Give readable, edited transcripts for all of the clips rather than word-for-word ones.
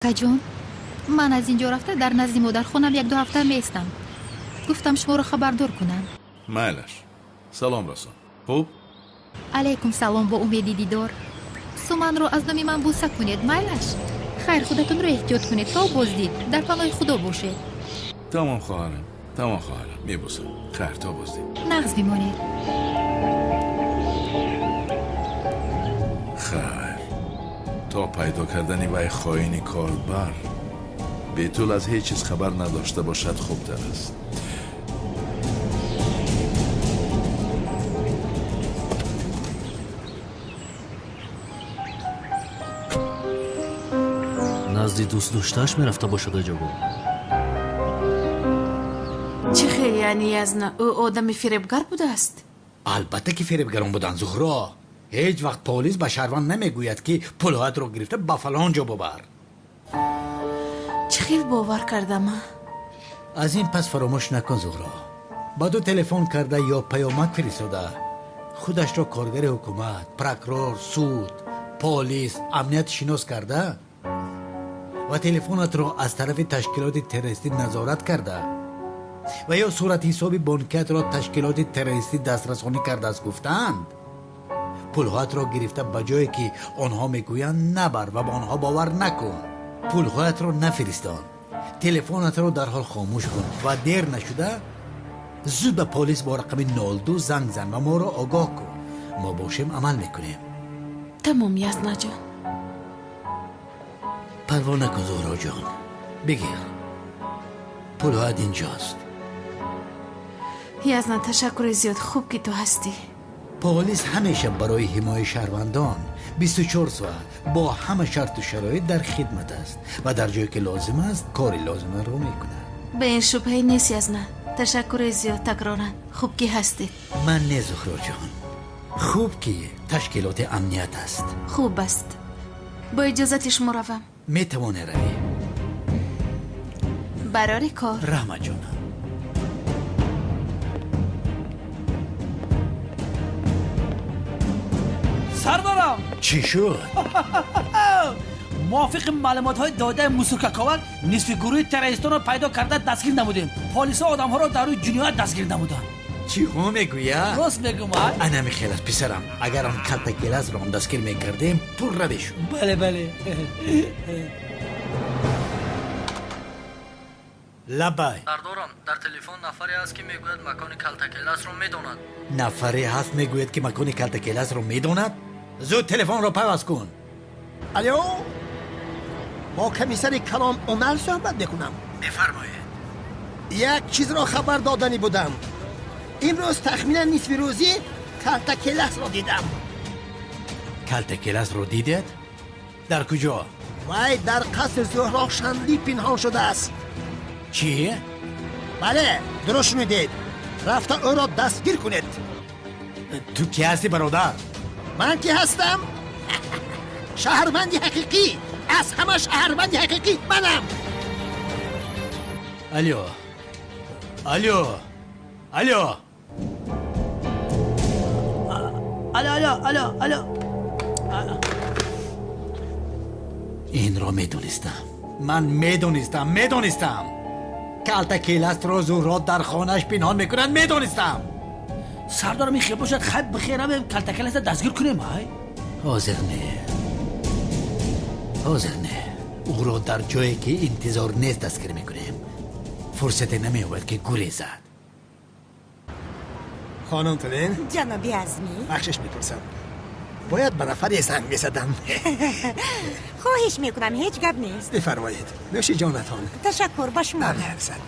Акаҷон, ман аз инҷо рафта дар назди модархонам 1-2 ҳафта меистам. Гуфтам шуморо хабардор кунам. Майлаш, салом расон. Хуб? Алайкум салом, бо умеди дидор. Суманро аз номи ман буса кунед, майлаш? Хайр, худатонро эҳтиёт кунед то боздид. Дар паноҳи Худо бошед. Тамом хоҳарам, тамом хоҳарам, мебусам. Хайр, то боздид. Нағз бимонед. Хайр, то пайдо кардани вай хоини корбар бетул аз ҳеҷ чиз хабар надошта бошад хубтар аст. Назди дӯстдоштааш мерафта бошад аҷабо. Чӣ хел яъне Язна, ӯ одами фиребгар будааст? Албатта ки фиребгарон буданд, Зуҳро. Ҳеҷ вақт полис ба шаҳрванд намегӯяд, ки пулҳоятро гирифта ба фалон ҷо бубар. Чӣ хел бовар кардам? Аз ин пас фаромӯш накун, Зуҳро. Ба ду телефон карда ё паёмак фиристода худашро коргари ҳукумат, прокурор, суд, полис, амниятшинос карда ва телефонатро аз тарафи ташкилоти террористӣ назорат карда ва ё суратҳисоби бонкиятро ташкилоти террористӣ дастрасонӣ кардааст гуфтаанд, пулҳоятро гирифта ба ҷое ки онҳо мегӯянд набар ва ба онҳо бовар накун. Пулҳоятро нафиристон, телефонатро дарҳол хомӯш кун ва дер нашуда зуд ба полис бо рақами 02 занг зан ва моро огоҳ кун. Мо бошем амал мекунем. Тамом, Язнаҷон. Парво накун, Зуҳроҷон, бигир, пулҳоят инҷост. Язна, ташаккури зиёд, хуб ки ту ҳастӣ. Полис ҳамеша барои ҳимояи шаҳрвандон 24 соат бо ҳама шарту шароит дар хидмат аст ва дар ҷое ки лозим аст кори лозимаро мекунад. Ба ин шубҳае нест, Язна. Ташаккури зиёд такроран, хуб ки ҳастед. Ман не, Зуҳроҷон, хуб ки ташкилоти амният аст. Хуб аст, бо иҷозати шумо равам. Метавонӣ равӣ. Барори кор. Раҳмат ҷонам. Сардарам! Чӣ шуд? Мувофиқи маълумотҳои додаи мусуркаковак нисфи гурӯҳи террористонро пайдо карда дастгир намудем. Полисҳо одамҳоро дар рӯи ҷиноят дастгир намуданд. Чӣ хо мегӯяд? Рост мегӯм, ай? Анами хел аст, писарам. Агар он калтакеласро он дастгир мекардем, пурра мешуд. Бале, бале. Лабай. Сардорам, дар телефон нафаре ҳаст ки мегӯяд макони калтакеласро медонад. Нафаре ҳаст мегӯяд ки макони калтакеласро медонад? Зуд телефонро пайваст кун. Алло, бо комиссари калон Умар суҳбат мекунам. Бифармоед. Як чизро хабар доданӣ будам. Имрӯз тахминан нисфи рӯзӣ калтакеласро дидам. Калтакеласро дидед? Дар куҷо? Вай дар қасри Зуҳро Шанлӣ пинҳон шудааст. Чӣ? Бале, дуруст шунидед. Рафта ӯро дастгир кунед. Ту кӣ ҳастӣ, бародар? Ман ки ҳастам? Шаҳрванди ҳақиқӣ, аз ҳама шаҳрванди ҳақиқӣ манам. Алло, алло, алло, алло, алло, алло, алло. Инро медонистам. Ман медонистам, медонистам. Калтакеласро Зуҳро дар хонааш пинҳон мекунад, медонистам. Сардорам, ин хел бошад, хайр бихер равем, калтакеласро дастгир кунем, ай? Ҳозир не, ҳозир не. Ӯро дар ҷое ки интизор нест дастгир мекунем. Фурсате намеёбад ки гурезад. Хонум Тулин? Ҷаноби Азмӣ? Бахшиш мепурсам, бояд ба нафаре занг мезадам. Хоҳиш мекунам, ҳеҷ гап нест. Бифармоед, нӯши ҷонатон. Ташаккур, ба шумо. Намеарзад.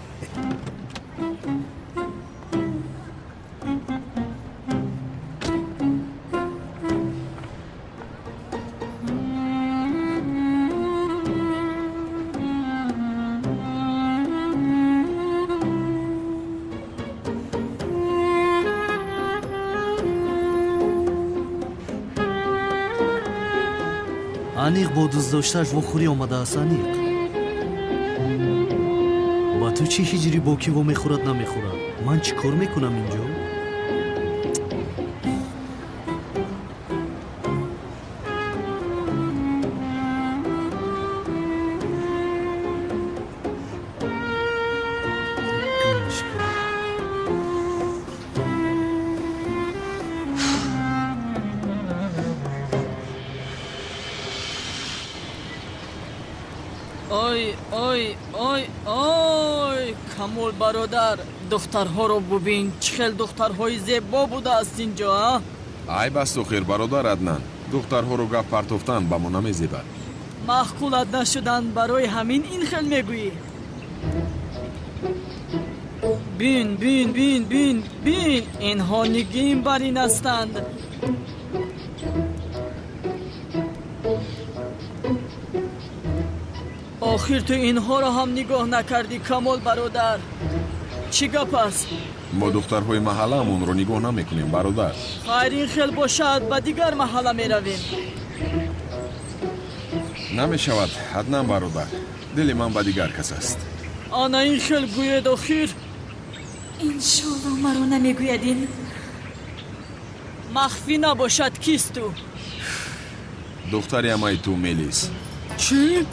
Аниқ бо дӯстдоштааш вохӯрӣ омадааст, аниқ. Ба ту чӣ ҳиҷрӣ бо кӣ вомехӯрад намехӯрад? Ман чӣ кор мекунам инҷо? Ой, ой, ой, ой, Камол бародар, духтарҳоро бубин, чӣ хел духтарҳои зебо будааст инҷо, а? Айб аст охир, бародар Аднан. Духтарҳоро гап партофтан ба мо намезебад. Маъқулат нашуданд, барои ҳамин ин хел мегӯӣ. Бин, бин, бин, бин, бин, инҳо нигин бар ин ҳастанд. Охир ту инҳоро ҳам нигоҳ накардӣ, Камол бародар. Чӣ гап аст? Мо духтарҳои маҳаллаамонро нигоҳ намекунем, бародар. Хайр, ин хел бошад, ба дигар маҳалла меравем. Намешавад, Аднан бародар. Дили ман ба дигар кас аст. Ана ин хел гӯед охир. Иншолло маро намегӯяд ин. Махфӣ набошад, кист ту? Духтари амаи ту Мелис. Чӣ?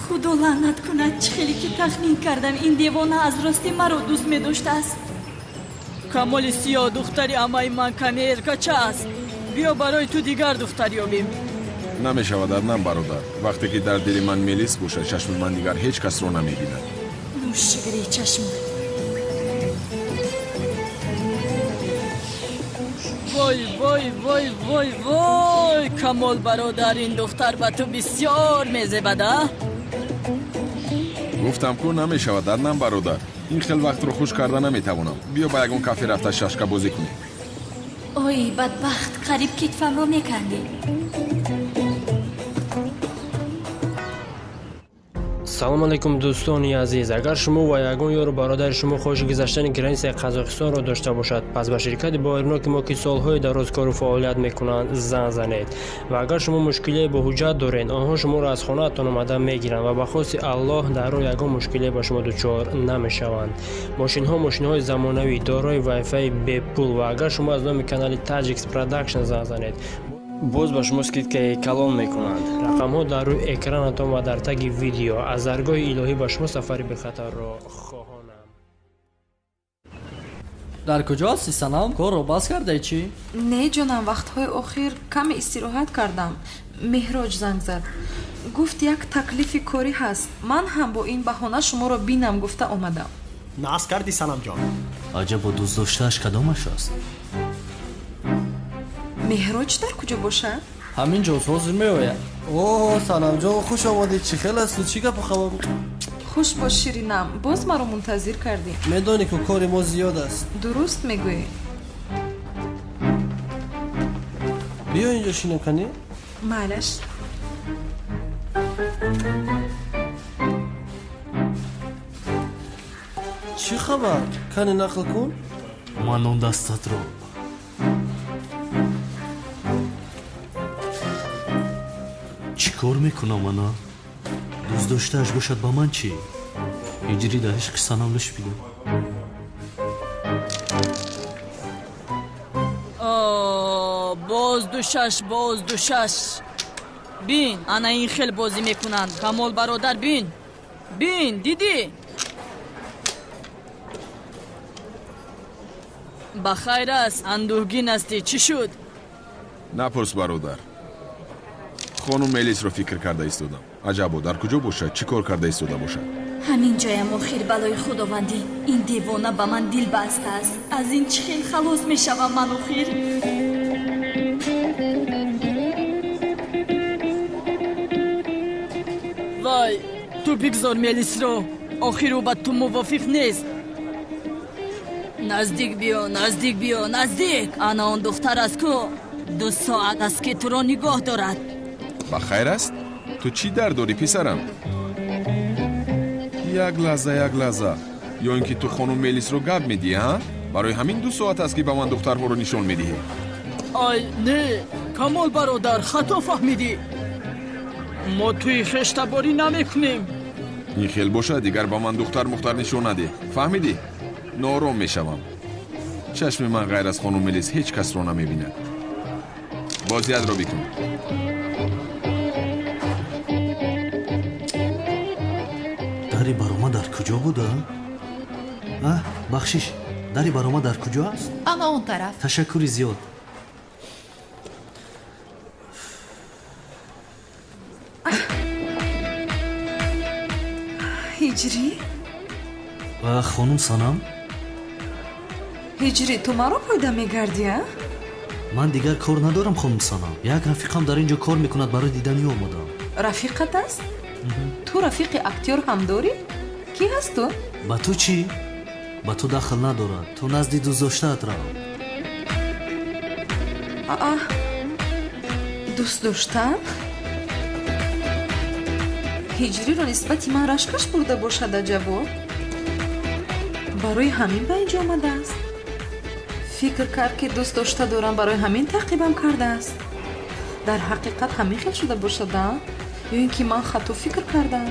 Худо лаънат кунад, чӣ хеле ки тахмин кардам, ин девона аз рости маро дӯст медоштааст. Камоли сиёҳ, духтари амаи ман каме эркача аст. Биё барои ту дигар духтар ёбем. Намешавад, Аднан бародар. Вақте ки дар дили ман Мелис бошад, чашми ман дигар ҳеҷ касро намебинад. Нӯшшигирии чашмат. Вой, вой, вой, вой, вой, Камол бародар, ин духтар ба ту бисёр мезебад, а? Гуфтам ку намешавад, Аднан бародар. Ин хел вақтро хуш карда наметавонам. Биё ба ягон кафе рафта шашка бозӣ кунем. Ой, бадбахт, қариб китфамро мекандӣ. Салом алейкум, дӯстони азиз. Агар шумо ва ягон ёру бародари шумо хоҳиши гузаштани границаи Қазоқистонро дошта бошад, пас ба ширкати боваринок мо, ки солҳои дароз кору фаъолият мекунанд, занг занед. Ва агар шумо мушкилие бо ҳуҷҷат доред, онҳо шуморо аз хонаатон омада мегиранд ва ба хости Аллоҳ дар роҳ ягон мушкилие ба шумо дучор намешаванд. Мошинҳо мошинҳои замонавӣ, дорои вайфаи бепул, ва агар шумо аз номи канали Таджикс Продакшн занг занед, боз ба шумо скидкаи калон мекунанд. Рақамҳо дар рӯи экранатон ва дар таги видео. Аз даргоҳи илоҳӣ ба шумо сафари бехатарро хоҳонам. Дар куҷо ҳастӣ, Санам? Корро бас кардаи чӣ? Не, ҷонам, вақтҳои охир каме истироҳат кардам. Меҳроҷ занг зад, гуфт як таклифи корӣ ҳаст. Ман ҳам бо ин баҳона шуморо бинам гуфта омадам. Нағз кардӣ, Санамҷон. Аҷабо, дӯстдоштааш кадомаш аст? Меҳроҷ дар куҷо бошад? Ҳамин ҷост, ҳозир меояд. О, Санамҷон, хуш омадӣ. Чӣ хел асту, чӣ гапу хабар? Хуш бош, ширинам, боз маро мунтазир кардӣ. Медонӣ ку кори мо зиёд аст. Дуруст мегӯӣ. Биё инҷо шинем, канӣ. Майлаш. Чӣ хабар? Кани нақл кун. Ман он дастатро чӣ кор мекунам, ана? Дӯстдоштааш бошад, ба ман чӣ? Ҳиҷрӣ дар ишқи Санам лушбида. Боз душаш, боз душаш. Бин, ана ин хел бозӣ мекунанд. Камол бародар, бин, бин, дидӣ? Ба хайр аст, андӯҳгин ҳастӣ, чӣ шуд? Напурс, бародар. Хонум Мелисро фикр карда истодам. Аҷабо, дар куҷо бошад, чӣ кор карда истода бошад? Ҳамин ҷоям охир, балои худовандӣ. Ин девона ба ман дил бастааст. Аз ин чӣ хел халос мешавам ман охир? Вай, ту бигзор Мелисро. Охир ӯ ба ту мувофиқ нест. Наздик биё, наздик биё, наздик. Ана он духтар аст ку 2 соат аст ки туро нигоҳ дорад. Ба хайр аст? Ту чӣ дард дорӣ, писарам? Як лаҳза, як лаҳза. Ё ин ки ту хонум Мелисро гап медиҳӣ, ҳа? Барои ҳамин 2 соат аст ки ба ман духтарҳоро нишон медиҳӣ. Ай, не, Камол бародар, хато фаҳмидӣ. Мо туи хештаборӣ намекунем. Ин хел бошад, дигар ба ман духтар мухтар нишон надеҳ. Фаҳмидӣ? Ноором мешавам. Чашми ман ғайр аз хонум Мелис ҳеҷ касро намебинад. Бозиятро бикун. Дари барома дар куҷо буда? Бахшиш, дари барома дар куҷо аст? Ана он тараф. Ташаккури зиёд. Ҳиҷрӣ? Хонум Санам? Ҳиҷрӣ, ту маро пайдо мегардӣ, а? Ман дигар кор надорам, хонум Санам. Як рафиқам дар ин ҷо кор мекунад, барои дидани ӯ омадам. Рафиқат аст? Ту рафиқи актёр ҳам дорӣ? Кӣ ҳаст ӯ? Ба ту чӣ? Ба ту дахл надорад. Ту назди дӯстдоштаат рав. Аа, дӯст доштам? Ҳиҷриро нисбати ман рашкаш бурда бошад, аҷабо? Барои ҳамин ба ин ҷо омадааст. Фикр кард, ки дӯст дошта дорам, барои ҳамин таъқибам кардааст. Дар ҳақиқат ҳамин хел шуда бошад, а? Ё ин ки ман хато фикр кардам?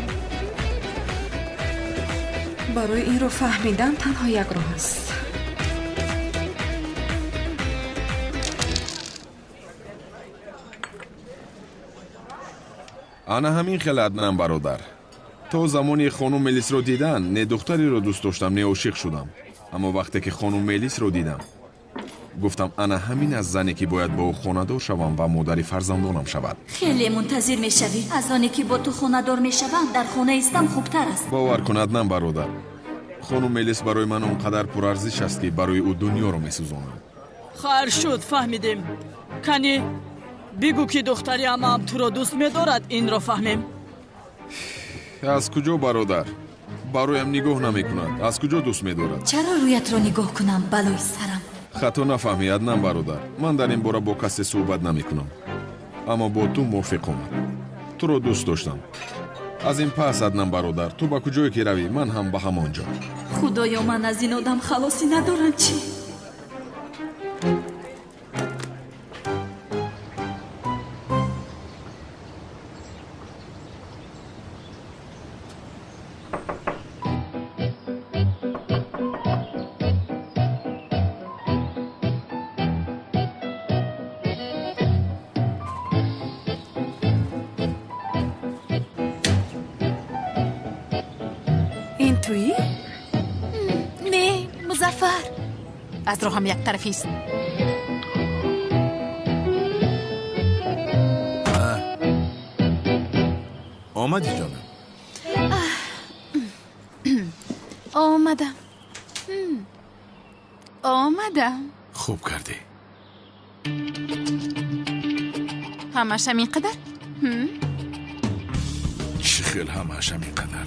Барои инро фаҳмидан танҳо як роҳ аст. Ана ҳамин хел, Аднан бародар. То замони хонум Мелисро дидан, не духтареро дӯст доштам, не ошиқ шудам. Аммо вақте ки хонум Мелисро дидам, гуфтам, ана ҳамин аст зане, ки бояд бо ӯ хонадор шавам ва модари фарзандонам шавад. Хеле мунтазир мешавӣ. Аз оне ки бо ту хонадор мешавам, дар хона истам хубтар аст. Бовар кун, Аднан бародар, хонум Мелис барои ман он қадар пурарзиш аст, ки барои ӯ дунёро месӯзонам. Хайр шуд, фаҳмидем. Кани бигӯ, ки духтари амаам туро дӯст медорад, инро фаҳмем. Аз куҷо, бародар? Бароям нигоҳ намекунад. Аз куҷо дӯст медорад? Чаро рӯятро нигоҳ кунам, балои сарам? Хато нафаҳмӣ, Аднан бародар. Ман дар ин бора бо касе суҳбат намекунам, аммо бо ту мувофиқ омад. Туро дӯст доштам. Аз ин пас, Аднан бародар, ту ба куҷое ки равӣ, ман ҳам ба ҳамон ҷо. Худоё, ман аз ин одам халосӣ надорам, чӣ? Ин туӣ? Не, Музаффар. Аз роҳам яктарафист. Омадӣ, ҷонам? Омадам. Омадам. Хуб кардӣ. Ҳамааш ҳамин қадар? Чӣ хел ҳамааш ҳамин қадар?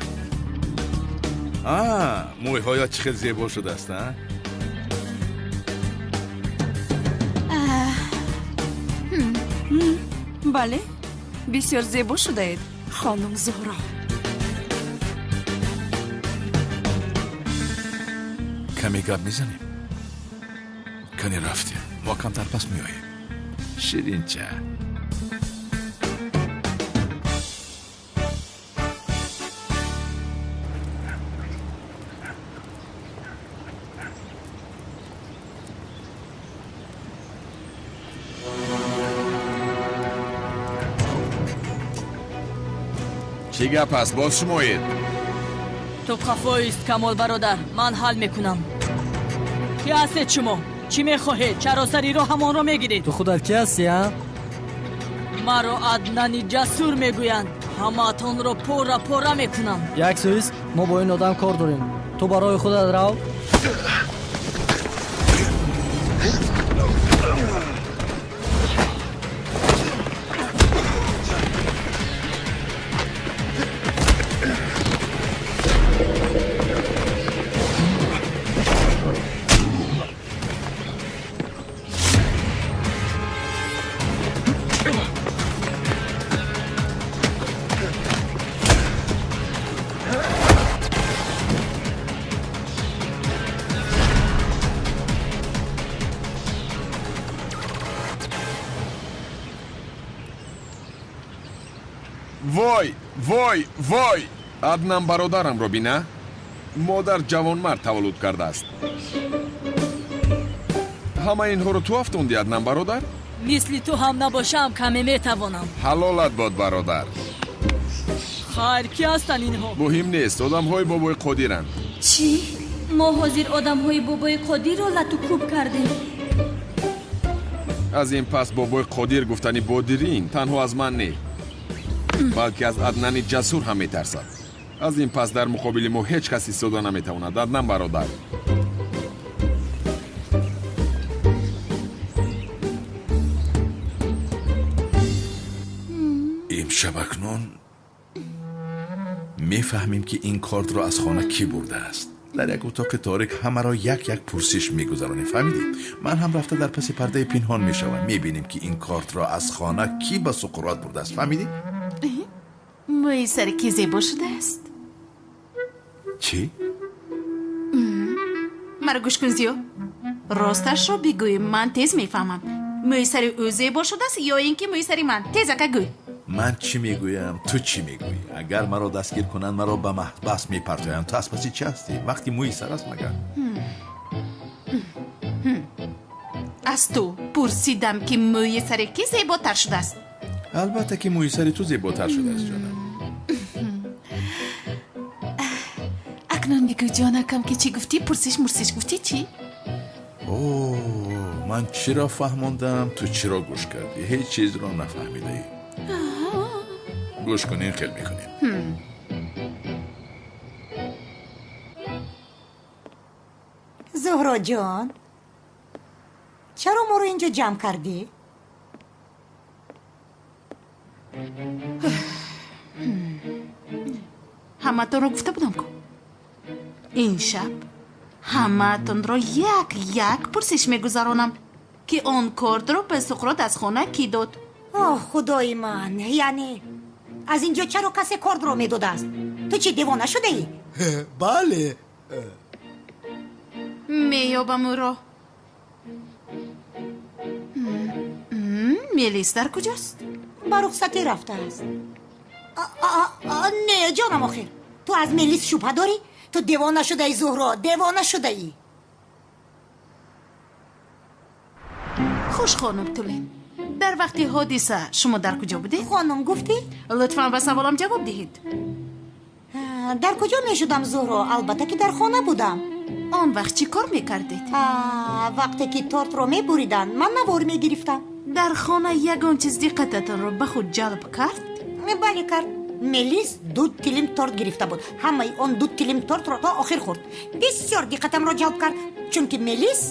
Мӯйҳоят чӣ хел зебо шудааст, а? Бале, бисёр зебо шудаед, хонум Зуҳро. Каме гап мезанем? Кане рафтем, мо камтар пас меоем. Ширинча. Чӣ гап аст? Боз шумоед? Ту қафоист, Камол бародар. Ман ҳал мекунам. Кӣ ҳастед шумо? Чӣ мехоҳед? Чаро сари роҳ ҳамонро мегиред? Ту худат кӣ ҳастӣ, а? Маро Аднани Ҷасур мегӯянд. Ҳамаатонро пора пора мекунам. Як сӯз, мо бо ин одам кор дорем. Ту барои худат рав. Вой, вой, вой! Аднан бародарамро бина. Модар ҷавонмард таваллуд кардааст. Ҳама инҳоро ту афтонди, Аднан бародар? Мисли ту ҳам набошам, каме метавонам. Ҳалолат бод, бародар. Хайр, кӣ ҳастанд инҳо? Муҳим нест, одамҳои бобои Қодиранд. Чӣ? Мо ҳозир одамҳои бобои Қодирро лату кӯб кардем. Аз ин пас бобои Қодир гуфтани бодирин танҳо аз ман не, балки аз Аднани Ҷасур ҳам метарсад. Аз ин пас дар муқобили мо ҳеҷ кас истода наметавонад, Аднан бародар. Имшаб акнун мефаҳмем, ки ин кортро аз хона кӣ бурдааст. Дар як утоқи торик ҳамаро як-як пурсиш мегузаронем, фаҳмидӣ? Ман ҳам рафта дар паси пардаи пинҳон мешавам. Мебинем, ки ин кортро аз хона кӣ ба Суқрот бурдааст, фаҳмидӣ? Мӯи сари кӣ зебо шудааст? Чӣ? Маро гӯш кун, Зиё. Росташро бигӯй, ман тез мефаҳмам. Мӯи сари ӯ зебо шудааст ё ин ки мӯи сари ман? Тезака гӯй. Ман чӣ мегӯям, ту чӣ мегӯӣ? Агар маро дастгир кунанд, маро ба маҳбас мепартоянд. Ту аз паси чӣ ҳастӣ? Вақти мӯи сар аст магар? Аз ту пурсидам, ки мӯи сари кӣ зеботар шудааст. Албатта, ки мӯи сари ту зеботар шудааст, ҷонам. Акнун бигӯ, ҷонакам, ки чӣ гуфтӣ? Пурсиш мурсиш гуфтӣ чӣ? О, ман чиро фаҳмондам, ту чиро гӯш кардӣ? Ҳеҷ чизро нафаҳмидаӣ. Гӯш кунин, хел мекунем. Зуҳроҷон, чаро моро инҷо ҷамъ кардӣ? Ҳамаатонро гуфта будам ку. Ин шаб ҳамаатонро як як пурсиш мегузаронам, ки он кортро ба Суқрот аз хона кӣ дод. Оҳ, худои ман, яъне аз инҷо чаро касе кортро медодааст? Ту чӣ, девона шудаӣ? Бале. Меёбам ӯро. Мелис дар куҷост? Ба рухсатӣ рафтааст. Не, ҷонам, охир ту аз Мелис шубҳа дорӣ? Ту девона шудаӣ, Зуҳро, девона шудаӣ. Хуш, хонум Тулин, дар вақти ҳодиса шумо дар куҷо будед? Хонум гуфтӣ? Лутфан ба саволам ҷавоб диҳед. Дар куҷо мешудам, Зуҳро? Албатта, ки дар хона будам. Он вақт чӣ кор мекардед? Вақте ки тортро мебуриданд, ман навор мегирифтам. Дар хона ягон чиз диққататонро ба худ ҷалб кард? Бале, кард. Мелис 2 тилим торт гирифта буд. Ҳамаи он 2 тилим тортро то охир хӯрд. Бисёр диққатамро ҷалб кард, чунки Мелис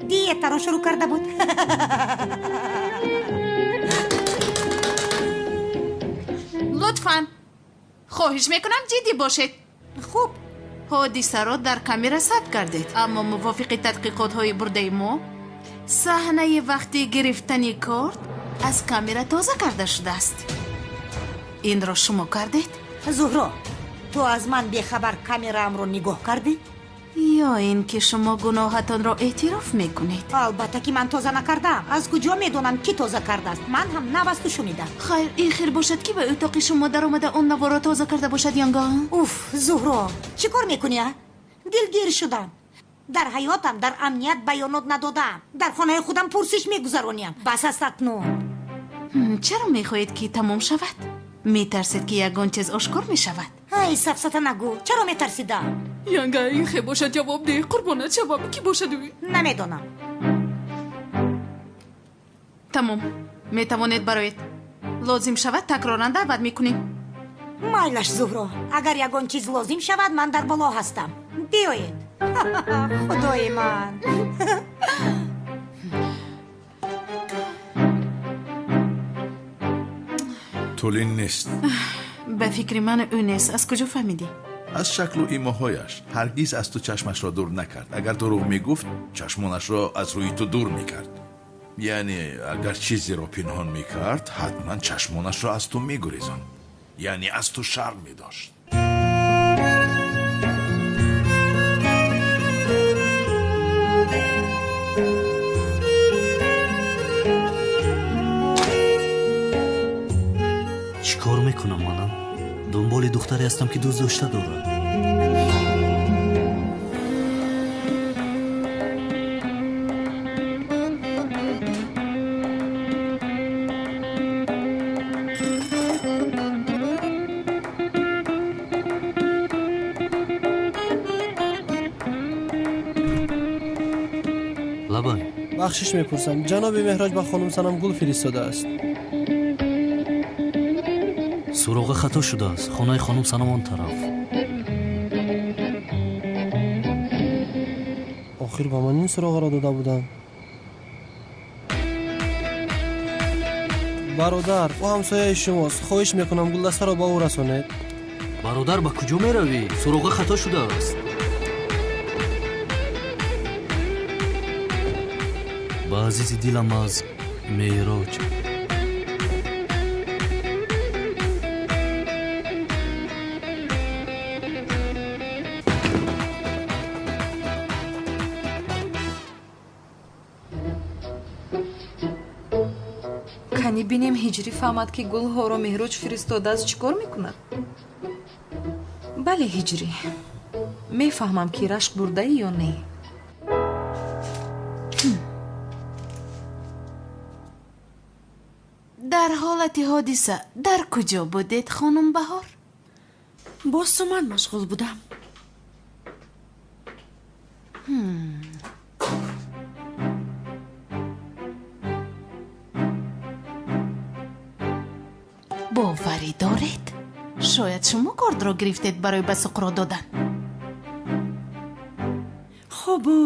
диетаро шурӯъ карда буд. Лутфан, хоҳиш мекунам, ҷиддӣ бошед. Хуб. Ҳодисаро дар камера сабт кардед, аммо мувофиқи тадқиқотҳои бурдаи мо саҳнаи вақти гирифтани корт аз камера тоза карда шудааст. Инро шумо кардед? Зуҳро, ту аз ман бехабар камераамро нигоҳ кардӣ? Ё ин ки шумо гуноҳатонро эътироф мекунед? Албатта, ки ман тоза накардаам. Аз куҷо медонам, кӣ тоза кардааст? Ман ҳам нав аз ту шунидам. Хайр, ин хел бошад, ки ба утоқи шумо даромада он наворро тоза карда бошад, янга? Уф, Зуҳро, чӣ кор мекунӣ, а? Дилгир шудам. Дар ҳаётам дар амният баёнот надодаам. Дар хонаи худам пурсиш мегузароням. Бас аст акнун. Чаро мехоҳед, ки тамом шавад? Метарсед, ки ягон чиз ошкор мешавад? Ай, сафсата нагӯ. Чаро метарсидам? Янга, ин хе бошад, ҷавоб деҳ. Қурбонат шавам, кӣ бошад ӯ? Намедонам. Тамом, метавонед бароед. Лозим шавад, такроран даъват мекунем. Майлаш, Зуҳро, агар ягон чиз лозим шавад, ман дар боло ҳастам. Биёед. Худои ман. Тулин нест. Ба фикри ман ӯ нест. Аз куҷо фаҳмидӣ? Аз шаклу имоҳояш. Ҳаргиз аз ту чашмашро дур накард. Агар дурӯғ мегуфт, чашмонашро аз рӯи ту дур мекард. Яъне агар чизеро пинҳон мекард, ҳатман чашмонашро аз ту мегурезонд. Яъне аз ту шарм медошт. Чӣ кор мекунам манам? Дунболи духтаре ҳастам, ки дӯст дошта дорад. Лабай. Бахшиш мепурсам, ҷаноби Меҳроҷ ба хонум Санам гул фиристодааст. Суроға хато шудааст. Хонаи хонум Санам он тараф. Охир ба ман ин суроғаро дода буданд. Бародар, ӯ ҳамсояи шумост. Хоҳиш мекунам гулдастаро ба ӯ расонед. Бародар, ба куҷо меравӣ? Суроға хато шудааст. Ба азизи дилам аз Меъроҷ. Кани бинем, Ҳиҷрӣ фаҳмад, ки гулҳоро Меҳроҷ фиристодааст, чӣ кор мекунад? Бале, Ҳиҷрӣ, мефаҳмам, ки рашк бурдаӣ ё не. Дар ҳолати ҳодиса дар куҷо будед, хонум Баҳор? Бо Суман машғул будам. Боварӣ доред? Шояд шумо кордро гирифтед барои ба Суқро додан. Хобу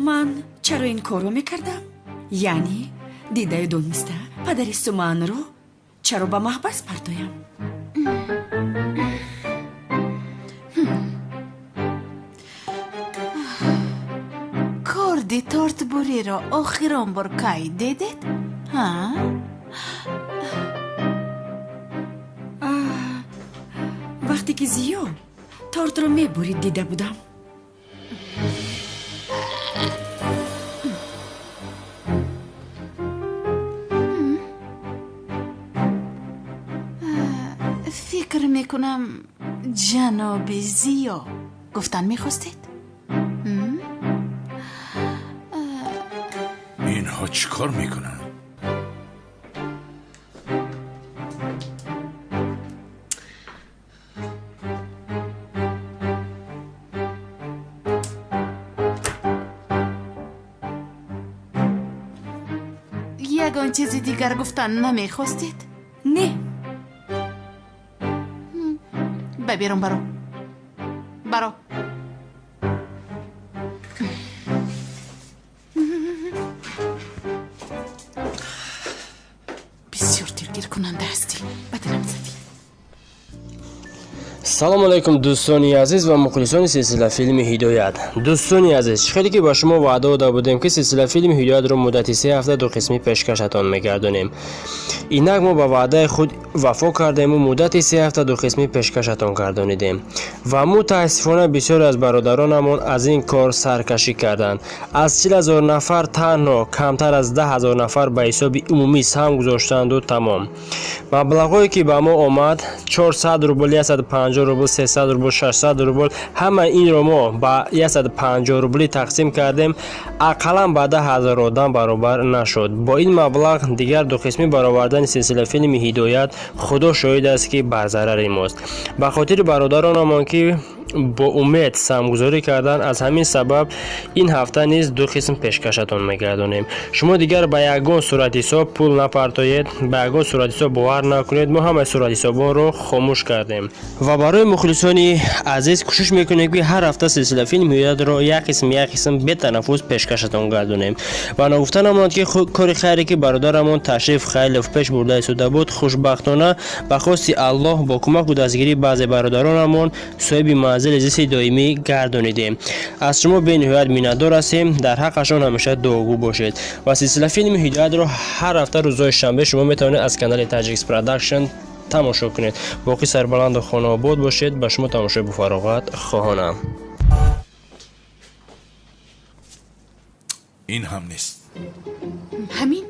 ман чаро ин корро мекардам? Яъне дидаю дониста падари Суманро чаро ба маҳбас партоям? Корди тортбуриро охирон бор кай дидед? Ҳа? Вақте ки Зиё тортро мебурид, дида будам. Фикр мекунам, ҷаноби Зиё гуфтан мехостед? Инҳо чӣ кор мекунанд? Ягон чизи дигар гуфтан намехостед? Не. Ба берун баро. Баро. Бисёр дилгиркунанда ҳастӣ. Ба дилам задӣ. Салому алайкум, дӯстони азиз ва мухлисони силсилафилми Ҳидоят. Дӯстони азиз, чӣ хеле ки ба шумо ваъда дода будем, ки силсилафилми Ҳидоятро муддати 3 ҳафта ду қисмӣ пешкашатон мегардонем. Инак мо ба ваъдаи худ вафо кардему муддати 3 ҳафта ду қисмӣ пешкашатон гардонидем. Ва мутаассифона бисёре аз бародаронамон аз ин кор саркашӣ карданд. Аз 40 000 нафар танҳо камтар аз 10 000 нафар ба ҳисоби умумӣ саҳм гузоштанду тамом. Маблағҳое ки ба мо омад 400 рубл, 150 рубл, 300 рубл, 600 рубл, ҳама инро мо ба 150 рублӣ тақсим кардем, ақаллан ба 10 000 одам баробар нашуд. Бо ин маблағ дигар ду қисмӣ баровардани силсилафилми Ҳидоят худо шоҳид аст, ки бар зарари мост. Ба хотири бародаронамон, ки бо умед саҳмгузорӣ карданд, аз ҳамин сабаб ин ҳафта низ ду қисм пешкашатон мегардонем. Шумо дигар ба ягон суратҳисоб пул напартоед, ба ягон суратҳисоб бовар накунед. Мо ҳамаи суратҳисобонро хомӯш кардем ва барои мухлисони азиз кӯшиш мекунем, ки ҳар ҳафта силсилафилми Ҳидоятро як қисм як қисм бетанаффус пешкашатон гардонем. Ва ногуфта намонад, ки кори хайре ки бародарамон Ташриф Хайлов пеш бурда истода буд, хушбахтона ба хости Аллоҳ бо кӯмаку дастгирии баъзе бародаронамон соҳиби манзили зисти доимӣ гардонидем. Аз шумо бениҳоят миннатдор ҳастем. Дар ҳаққашон ҳамеша дуогӯ бошед ва силсилафилми Ҳидоятро ҳар ҳафта рӯзҳои шанбе шумо метавонед аз канали Таҷикс Продакшн тамошо кунед. Боқӣ сарбаланду хонаобод бошед. Ба шумо тамошои бофароғат хоҳонам. Ин ҳам нест. Ҳамин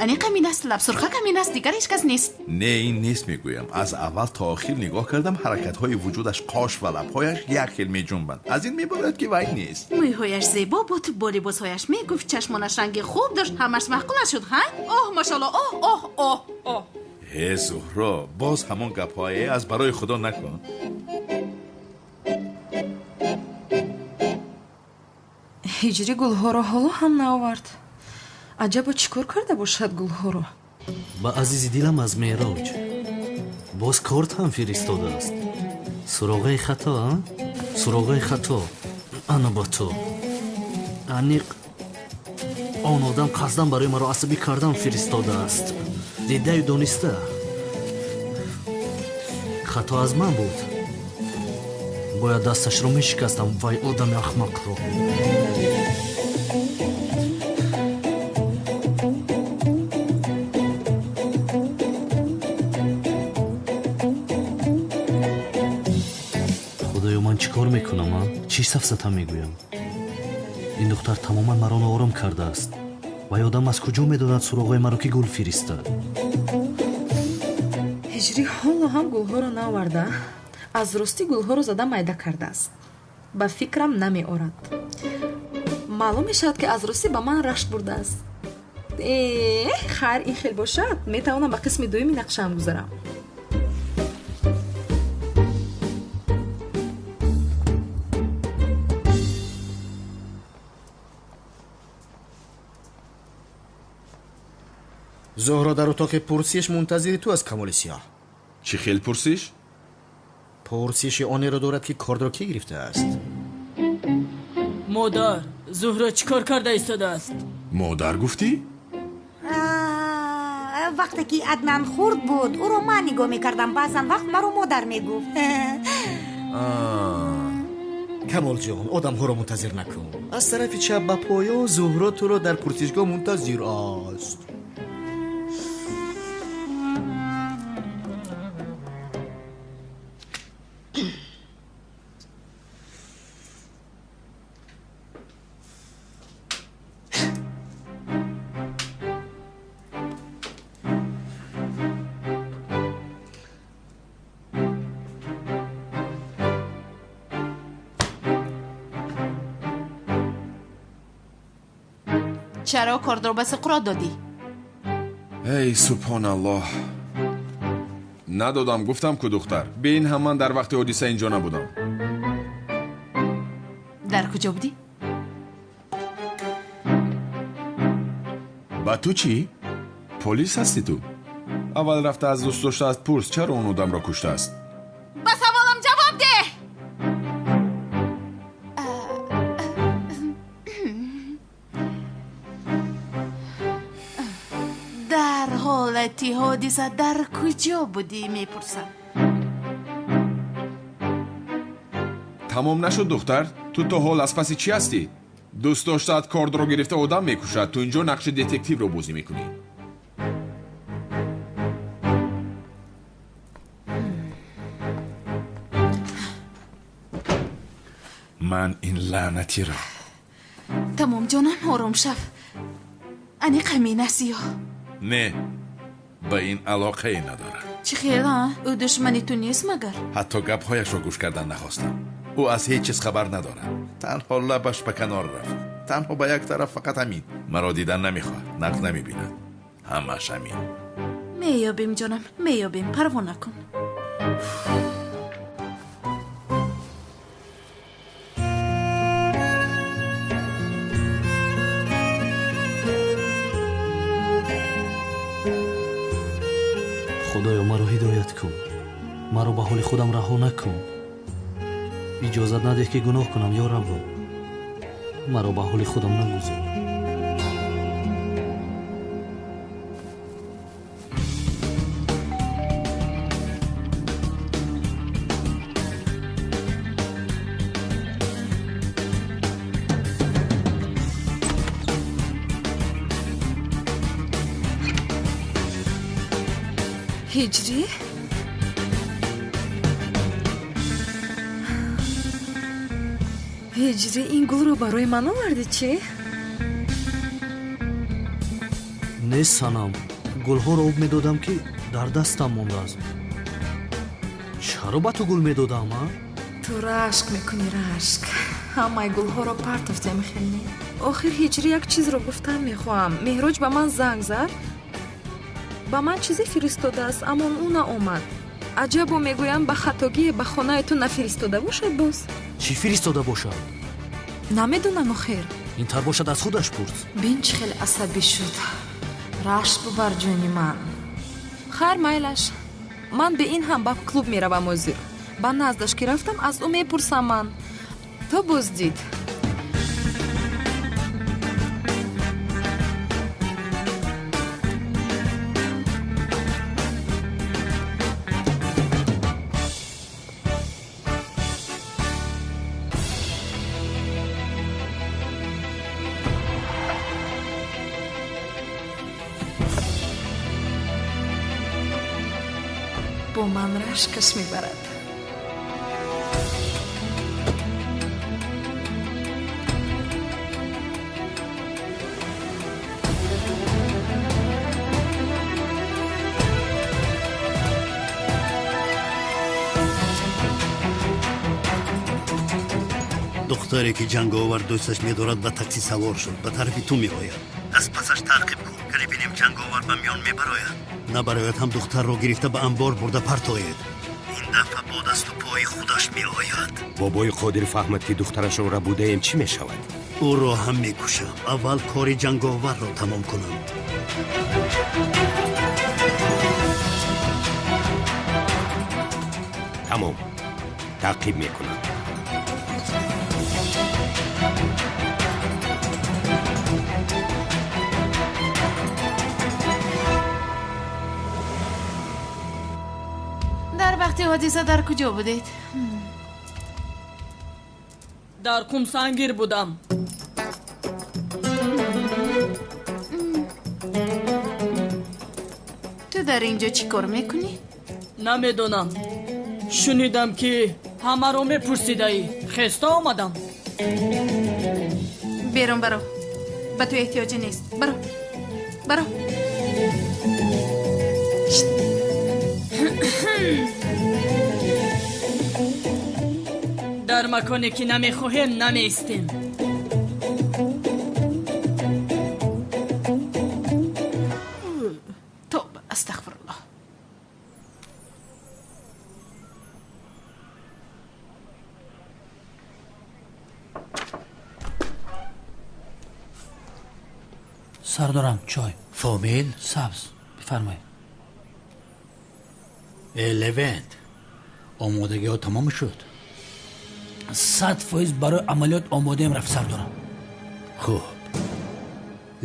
аниқ ҳамин аст. Лабсурхак ҳамин аст, дигар ҳеҷ кас нест. Не, ин нест, мегӯям. Аз аввал то охир нигоҳ кардам, ҳаракатҳои вуҷудаш, қош ва лабҳояш як хел меҷунбанд. Аз ин мебояд, ки вай нест. Мӯйҳояш зебо буд, бо либосҳояш мегуфт, чашмонаш ранги хуб дошт, ҳамаш маъқулаш шуд. Ҳа, оҳ, машалло, оҳ, оҳ, оҳ, оҳ. Ҳе, Зуҳро, боз ҳамон гапҳое аз барои худо накун. Ҳиҷрӣ гулҳоро ҳоло ҳам наовард. Аҷабо чӣ кор карда бошад гулҳоро? Ба азизи дилам аз Меъроҷ. Боз корт ҳам фиристодааст. Суроғаи хато, а? Суроғаи хато. Ана ба ту. Аниқ он одам қасдан барои маро асабӣ кардан фиристодааст. Дидаю дониста. Хато аз ман буд. Бояд дасташро мешикастам вай одами ахмақро. Худоё, ман чӣ кор мекунам, а? Чӣ сафсата мегӯям? Ин духтар тамоман маро ноором кардааст. Вай одам аз куҷо медонад суроғҳои маро, ки гул фиристад? Ҳиҷрӣ ҳоло ҳам гулҳоро наоварда, аз ростӣ гулҳоро зада майда кардааст. Ба фикрам намеорад. Маълум мешавад, ки аз ростӣ ба ман рашк бурдааст. Хайр, ин хел бошад, метавонам ба қисми дуюми нақшаам гузарам. Зуҳро дар утоқи пурсиш мунтазири ту аст, Камоли Сиёҳ. Чӣ хел пурсиш? Пурсиши онеро дорад, ки кордро кӣ гирифтааст. Модар, Зуҳро чӣ кор карда истодааст? Модар гуфтӣ? Вақте ки Аднан хурд буд, ӯро ман нигоҳ мекардам. Баъзан вақт маро модар мегуфт. Камолҷон, одамҳоро мунтазир накун. Аз тарафи чап ба поён Зуҳро туро дар пурсишгоҳ мунтазир аст. Чаро кордро ба Суқрот додӣ? Эй субҳоналлоҳ, надодам, гуфтам ку духтар. Бе ин ҳам ман дар вақти ҳодиса инҷо набудам. Дар куҷо будӣ? Ба ту чӣ? Полис ҳастӣ ту? Аввал рафта аз дӯст доштаат пурс, чаро он одамро куштааст. Ба саволам ҷавоб деҳ! Дар ҳолати ҳодиса дар куҷо будӣ, мепурсам. Тамом нашуд, духтар? Ту то ҳол аз паси чӣ ҳастӣ? Дӯст доштаат кордро гирифта одам мекушад, ту инҷо нақши детективро бозӣ мекунӣ. Ман ин лаънатиро. Тамом ҷонам, ором шав. Аниқ ҳамин аст ё? Не, ба ин алоқае надорад. Чӣ хел, а? Ӯ душмани ту нест магар? Ҳатто гапҳояшро гӯш кардан нахостам. Ӯ аз ҳеҷ чиз хабар надорад. Танҳо лабаш ба канор рафт. Танҳо ба як тараф, фақат ҳамин. Маро дидан намехоҳад, нағз намебинад. Ҳамааш ҳамин. Меёбем ҷонам, меёбем, парво накун. Худоё, маро ҳидоят кун. Маро ба ҳоли худам раҳо накун. Иҷозат надеҳ, ки гуноҳ кунам, ё Раббо. Маро ба ҳоли худам нагузор. Ҳиҷрӣ? Ҳиҷрӣ, ин гулро барои ман овардӣ чӣ? Не, Санам, гулҳоро об медодам, ки дар дастам мондааст. Чаро ба ту гул медодам, а? Ту рашк мекунӣ, рашк. Ҳамаи гулҳоро партофтем, хел не? Охир Ҳиҷрӣ, як чизро гуфтан мехоҳам. Меҳроҷ ба ман занг зад, ба ман чизе фиристодааст, аммо ӯ наомад. Аҷабо, мегӯям, ба хатогие ба хонаи ту нафиристода бошад боз? Чӣ фиристода бошад? Намедонам, охир. Ин тар бошад, аз худаш пурс. Бин, чӣ хел асабӣ шуд. Рашк бубар, ҷони ман. Хайр, майлаш. Ман бе ин ҳам ба клуб меравам ҳозир. Ба наздаш ки рафтам, аз ӯ мепурсам ман. То боздид. Бо ман рашкаш мебарад. Духтаре ки ҷанговар дӯсташ медорад ба такси савор шуд, ба тарафи ту меояд. Аз пасаш таъқиб кун, кале бинем ҷанговар ба миён мебарояд. Набарояд ҳам духтарро гирифта ба анбор бурда партоед. Ин дафъа бо дасту пои худаш меояд. Бобои Қодир фаҳмад, ки духтарашро рабудаем, чӣ мешавад? Ӯро ҳам мекушам. Аввал кори ҷанговарро тамом кунам. Тамом, таъқиб мекунам. Дар вақти ҳодиса дар куҷо будед? Дар Қумсангир будам. Ту дар ин ҷо чӣ кор мекунӣ? Намедонам. Шунидам, ки ҳамаро мепурсидаӣ. Хеста омадам. Берун баро. Ба ту эҳтиёҷе нест. Баро. Баро. Дар маконе ки намехоҳем намеистем. Тоба, астағфируллоҳ. Сардорам, чой. Фомил? Сабз. Бифармоед. Левент, омодагиҳо тамом шуд? 100% барои амалиёт омодаем рафт, сардорам. Хуб.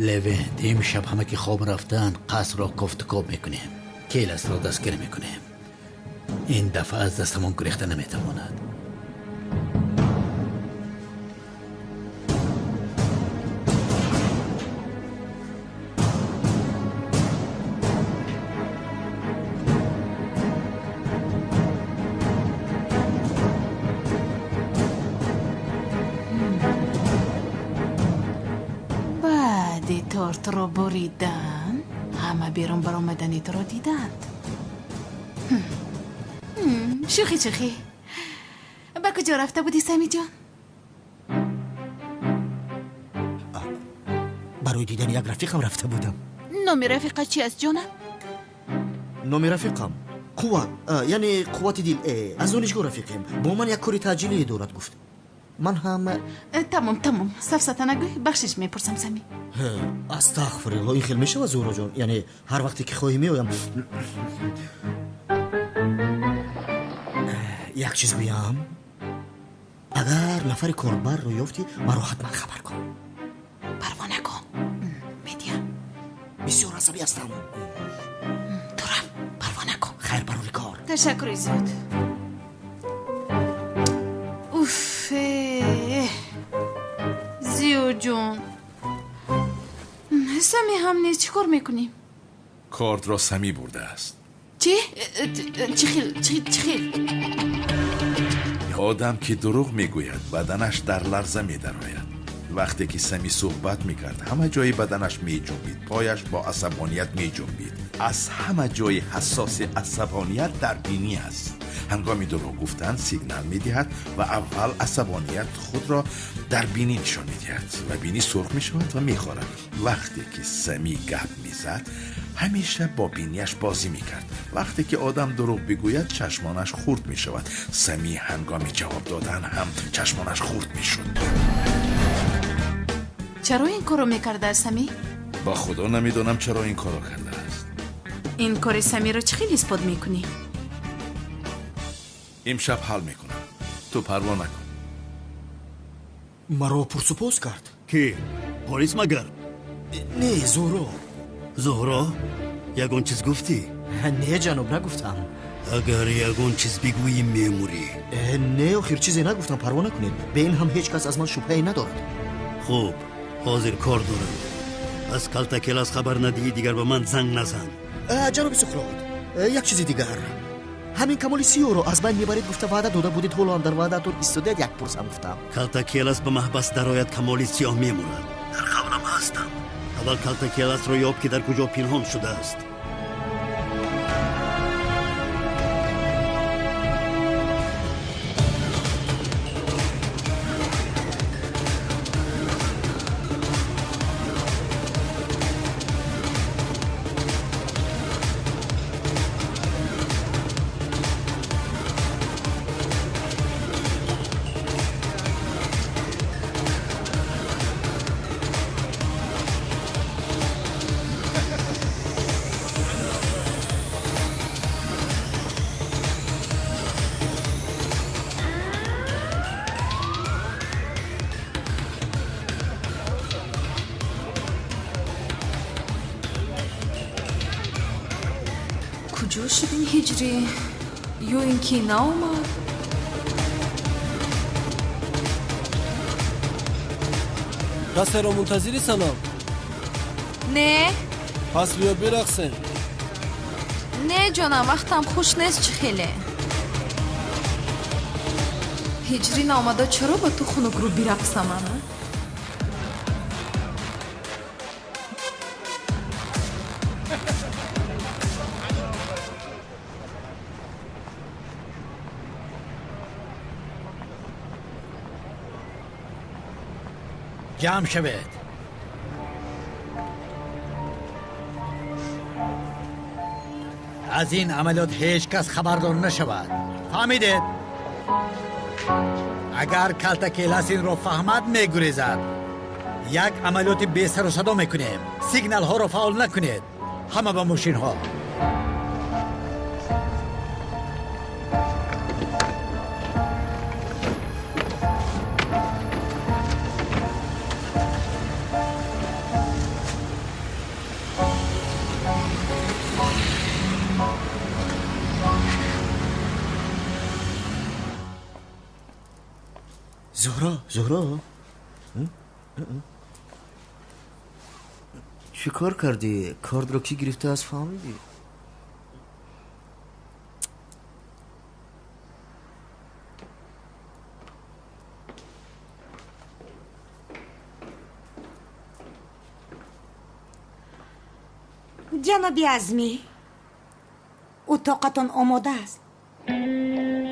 Левент, имшаб ҳама ки хоб рафтанд, қасрро кофтукоб мекунем. Келасро дастгир мекунем. Ин дафъа аз дастамон гурехта наметавонад. Баъди тортро буридан ҳама берун баромадани туро диданд. Шӯхӣ, шӯхӣ. Ба куҷо рафта будӣ, Самиҷон? Барои дидани як рафиқам рафта будам. Номи рафиқа чи аст, ҷонам? Номи рафиқам Қувват, яъне Қуввати дил. Аз донишгоҳ рафиқем. Бо ман як кори таъҷилие дорад, гуфт. Ман ҳам Тамом, тамом, сафсата нагӯй. Бахшиш мепурсам, Сами. Астағфирулло, ин хел мешавад, Зуҳроҷон? Яъне ҳар вақте ки хоҳӣ меоям. Як чиз гӯям, агар нафари корбарро ёфтӣ, маро ҳатман хабар кун. Парво накун, медиҳам. Бисёр асабӣ ҳастам. Ту рафт, парво накун. Хайр, барори кор. Ташаккури зиёд. Уф, Зиёҷон, Сами ҳам нест, чӣ кор мекунем? Кортро Сами бурдааст. Чӣ? Чӣ хел? Чӣ хел? Одам ки дурӯғ мегӯяд, баданаш дар ларза медарояд. Вақте ки Сами суҳбат мекард, ҳама ҷои баданаш меҷунбид, пояш бо асабоният меҷунбид. Аз ҳама ҷои ҳассоси асабоният дар бинӣ аст. Ҳангоми дурӯғ гуфтан сигнал медиҳад ва аввал асабоният худро дар бинӣ нишон медиҳад ва бинӣ сурх мешавад ва мехорад. Вақте ки Сами гап мезад, ҳамеша бо бинияш бозӣ мекард. Вақте ки одам дурӯғ бигӯяд, чашмонаш хурд мешавад. Сами ҳангоми ҷавоб додан ҳам чашмонаш хурд мешуд. Чаро ин корро мекардааст, Сами? Ба худо намедонам, чаро ин корро кардааст. Ин кори Самиро чӣ хел исбот мекунӣ? Имшаб ҳал мекунам, ту парво накун. Маро пурсупос кард. Ки? Полис магар? Не, Зуҳро. Зуҳро, ягон чиз гуфтӣ? Не, ҷаноб, нагуфтам. Агар ягон чиз бигӯӣ, мемурӣ. Не, охир чизе нагуфтам, парво накунед. Бе ин ҳам ҳеҷ кас аз ман шубҳае надорад. Хуб, ҳозир кор дорам. Аз калтакелас хабар надиҳӣ, дигар ба ман занг назан. Ҷаноби Суқрот, як чизи дигар. Ҳамин Камоли Сиёҳро аз байн мебаред гуфта ваъда дода будед, ҳоло ҳам дар ваъдаатон истодаед, як пурсам гуфтам. Калтакелас ба маҳбас дарояд, Камоли Сиёҳ мемурад. Дар қавлам ҳастам. Аввал Калтакеласро ёб, ки дар куҷо пинҳон шудааст. Куҷо шуд ин ҳиҷрӣ? Ё ин ки наомад? Касеро мунтазирӣ, Санам? Не. Пас биё бирақсем. Не, ҷонам, вақтам хуш нест чӣ хеле. Ҳиҷрӣ наомада чаро ба ту хунукрӯ бирақсам ана? Ҷамъ шавед. Аз ин амалиёт ҳеҷ кас хабардор нашавад. Фаҳмидед? Агар Калтакелас инро фаҳмад, мегурезад. Як амалиёти бесару садо мекунем. Сигналҳоро фаъол накунед. Ҳама ба мошинҳо. Зуҳро, Зуҳро, чӣ кор кардӣ? Кортро кӣ гирифтааст, фаҳмидӣ? Ҷаноби Азмӣ, утоқатон омода аст.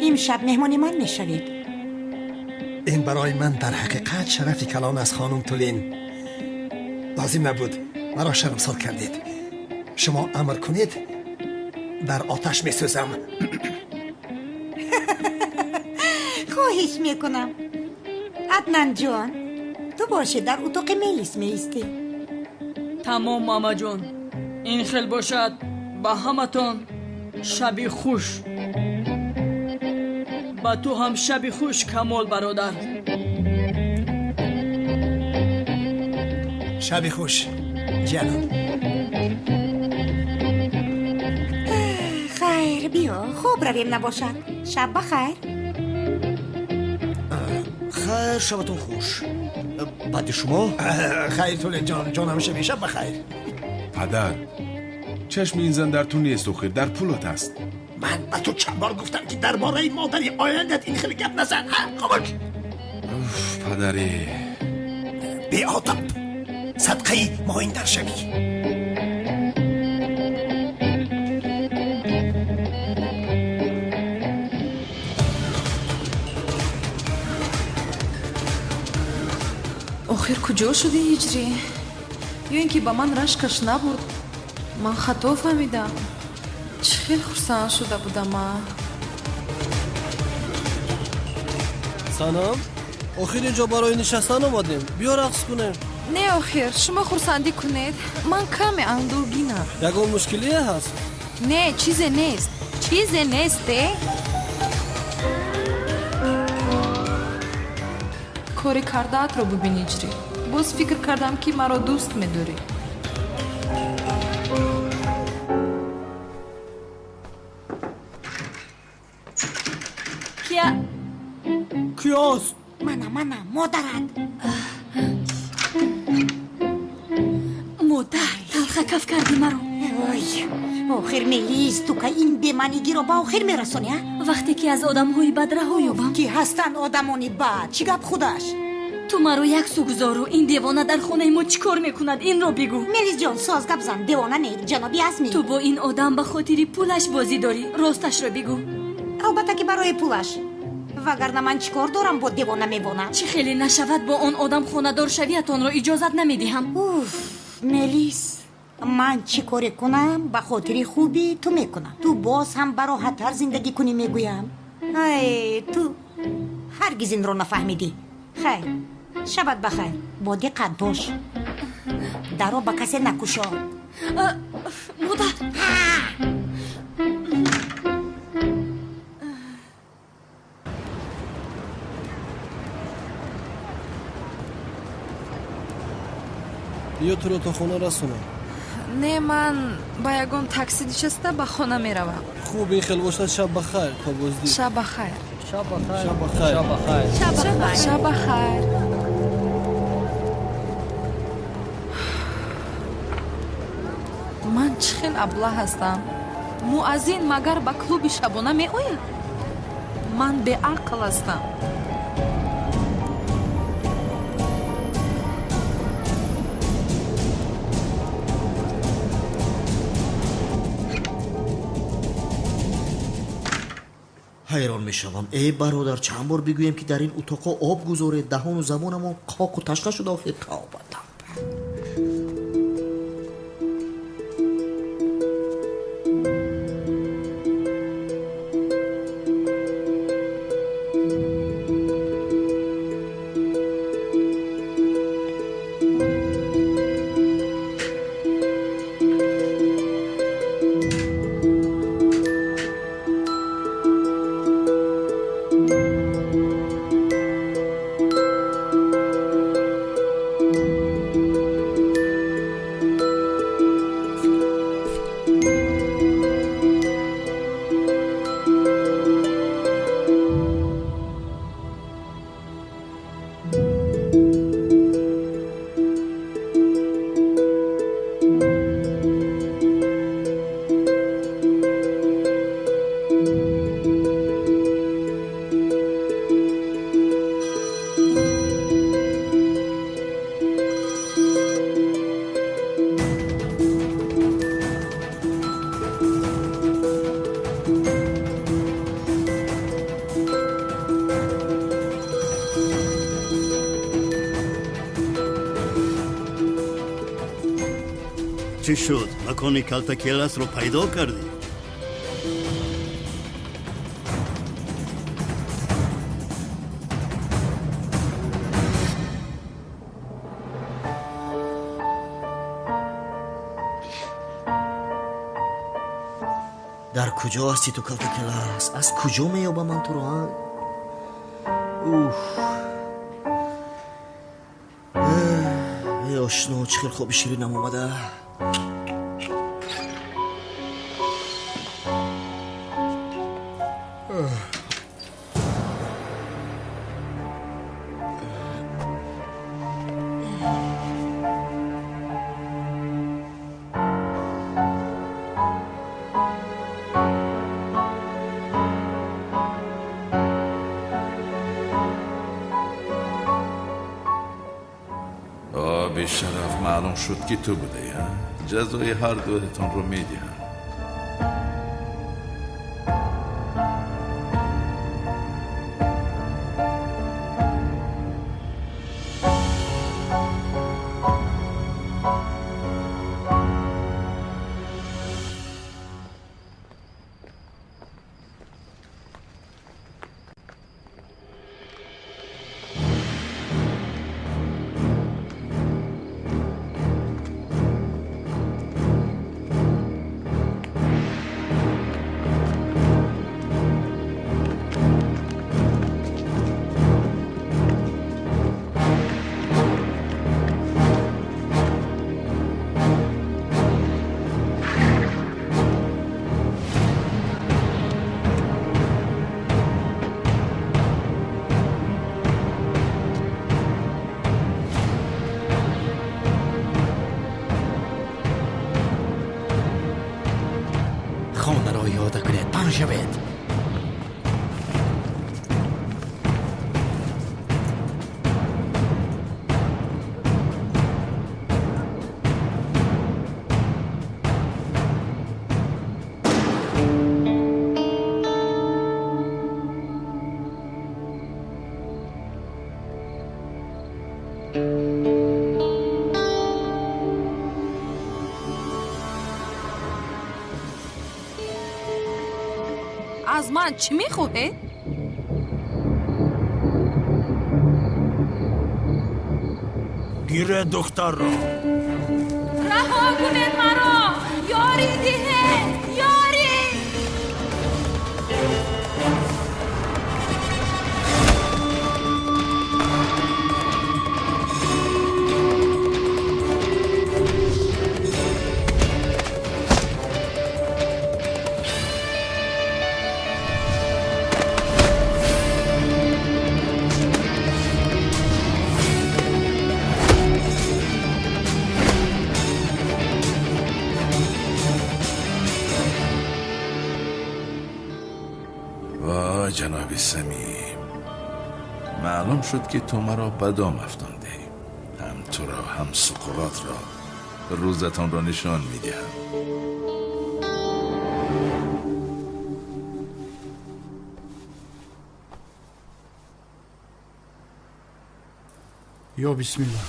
Имшаб меҳмони ман мешавед. Ин барои ман дар ҳақиқат шарафи калон аст, хонум Тулин. Лозим набуд, маро шармсор кардед. Шумо амр кунед, дар оташ месӯзам. Хоҳиш мекунам. Аднан ҷон, ту бошӣ дар утоқи Мелис меистӣ. Тамом, мамаҷон. Ин хел бошад, ба ҳаматон шаби хуш. Ба ту ҳам шаби хуш, Камол бародар. Шаби хуш, ҷаноб. Хайр, биё, хоб равем набошад. Шаб ба хайр. Хайр, шабатон хуш. Баъди шумо? Хайр, Тулин ҷон, ҷонам шаби, шаб ба хайр. Падар, чашми ин зан дар ту нест, охир дар пулат аст. Ман ба ту чанд бор гуфтам, ки дар бораи модари ояндат ин хеле гап назан. Хомӯш. Падаре, беодоб, садқаи моиндар шавӣ. Охир куҷо шуди ҳиҷрӣ? Ё ин ки ба ман рашкаш набуд? Ман хато фаҳмидам. Чӣ хел хурсанд шуда будам а? Санам, охир инҷо барои нишастан омадем. Биё рақс кунем. Не, охир, шумо хурсандӣ кунед. Ман каме андӯҳгинам. Ягон мушкилие ҳаст? Не, чизе нест. Чизе нест, э? Кори кардаатро бубин, ҳиҷрӣ. Боз фикр кардам, ки маро дӯст медорӣ. Кия? Киёст? Мана, мана, модарат. Модар, талха каф карди маро. Ой, Охир Мелис, ту ка ин бемаънигиро ба охир мерасонӣ, а? Вақте ки аз одамҳои бад раҳо ёбам. Ки ҳастанд одамони бад? Чӣ гап худаш? Ту маро як су гузору, ин девона дар хонаи мо чӣ кор мекунад, инро бигӯ. Мелисҷон, соз гап зан, девона не, ҷаноби Азмӣ. Ту бо ин одам ба хотири пулаш бозӣ дорӣ, росташро бигӯ. Албатта ки барои пулаш, вагарна ман чӣ кор дорам бо девона мевона? Чӣ хеле нашавад, бо он одам хонадор шавиятонро иҷозат намедиҳам. Уф, Мелис, ман чӣ коре кунам ба хотири хуби ту мекунам. Ту боз ҳам бароҳаттар зиндагӣ кунӣ мегӯям. Ай, ту ҳаргиз инро нафаҳмидӣ. Хайр, шабат бахайр, бо диққат бош, даро ба касе накушо. Модар. Биё, туро то хона расонам. Не, ман ба ягон такси нишаста ба хона меравам. Хуб, ин хел бошад, шаб бахайр, то боздид. Шаб бахайр. Шаб бахайр. Шаб бахайр. Шаб бахайр. Шаб бахайр. Ман чӣ хел аблаҳ ҳастам. Муаззин магар ба клуби шабона меояд? Ман беақл ҳастам. Ҳайрон мешавам. Э бародар, чанд бор бигӯем, ки дар ин утоқҳо об гузоред, даҳону забонамон қоқу ташна шуда, охир тавба тавба. Чӣ шуд? Макони калтакеласро пайдо кардӣ? Дар куҷо ҳастӣ ту, калтакелас? Аз куҷо меёбам ман туро, а? Уф, эй ошно, чӣ хел хоби ширинам омада. Бешараф, маълум шуд, ки ту будаӣ, ҷазои ҳар дуятонро медиҳам. шавед. Аз ман чӣ мехоҳед? Гире духтарро. Раҳо кунед маро! Ёрӣ диҳед! Ёрӣ! جناب سمیم، معلوم شد که تو مرا به دام افکنده. هم تو را هم سقراط را روزتان را نشان میدهم. یا بسم الله.